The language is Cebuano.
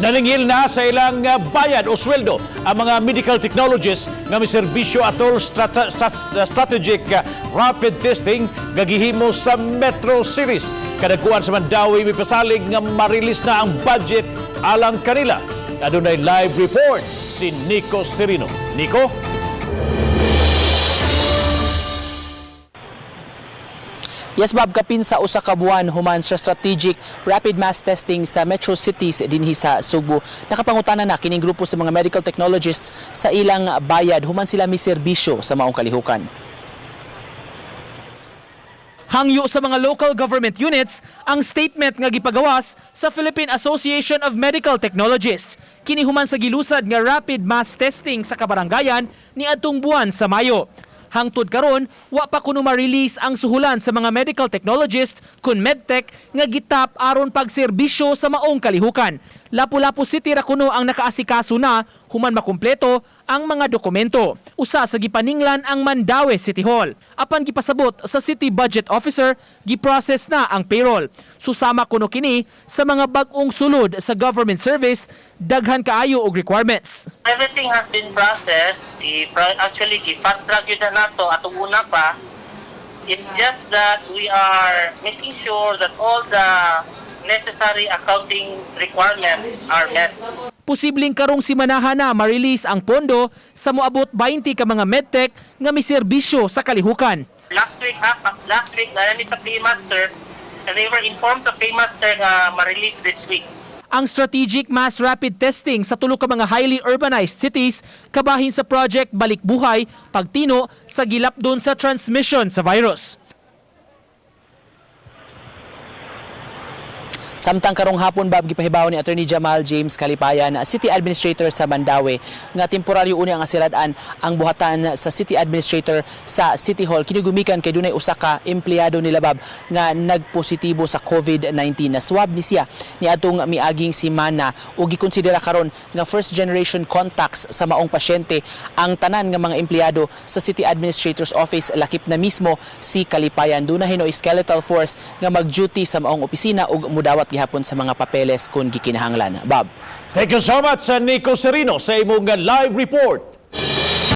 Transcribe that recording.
Naningil na sa ilang bayad o sweldo ang mga medical technologists nga may serbisyo atol strategic rapid testing nga gihimo sa Metro Cities. Kadakuan sa Mandaue mipasalig nga ma-release na ang budget alang kanila. Adunay live report si Nico Serino. Nico? Yes, Bob, kapin sa usa ka buwan human sa strategic rapid mass testing sa metro cities dinhi sa Sugbo. Nakapangutana na kining grupo sa mga medical technologists sa ilang bayad human sila miserbisyo sa maong kalihukan. Hangyo sa mga local government units ang statement nga gipagawas sa Philippine Association of Medical Technologists. Kini human sa gilusad nga rapid mass testing sa kabarangayan niadtong buwan sa Mayo. Hangtod karon, wa pa kuno ma-release ang suhulan sa mga medical technologists kun medtech nga gitap aron pagserbisyo sa maong kalihukan. Lapu-Lapu City ra kuno ang nakaasikaso na human makumpleto ang mga dokumento. Usa sa gipaninglan ang Mandaue City Hall. Apan gipasabot sa City Budget Officer, giprocess na ang payroll. Susama kuno kini sa mga bag-ong sulod sa government service, daghan kaayo og requirements. Everything has been processed. Actually, gi-fast track gyud na nato atong una pa. It's just that we are making sure that all the necessary accounting requirements are met. Posibleng karong simanahan na ma-release ang pondo sa moabot 20 ka mga medtech nga miserbisyo sa kalihukan. Last week, ha, last week, naa ni sa paymaster, and they were informed sa paymaster nga ma-release this week. Ang strategic mass rapid testing sa tulo ka mga highly urbanized cities kabahin sa Project Balik Buhay pagtino sa gilapdon sa transmission sa virus. Samtang karong hapon, Bob, gipahibaw ni Attorney Jamal James Calipayan, City Administrator sa Mandaue, nga temporaryo uni ang asirad-an ang buhatan sa City Administrator sa City Hall. Kini gumikan kay dunay usa ka empleyado nila, Bob, nga nagpositibo sa COVID-19. Na swab ni siya niadtong miaging simana ug gikonsidera karon nga first generation contacts sa maong pasyente ang tanan nga mga empleyado sa City Administrator's Office, lakip na mismo si Calipayan. Duna hinuoy skeletal force nga mag-duty sa maong opisina ug mudawat gihapon sa mga papeles kung gikinahanglan. Bob. Thank you so much, Nico Serino, sa imong live report.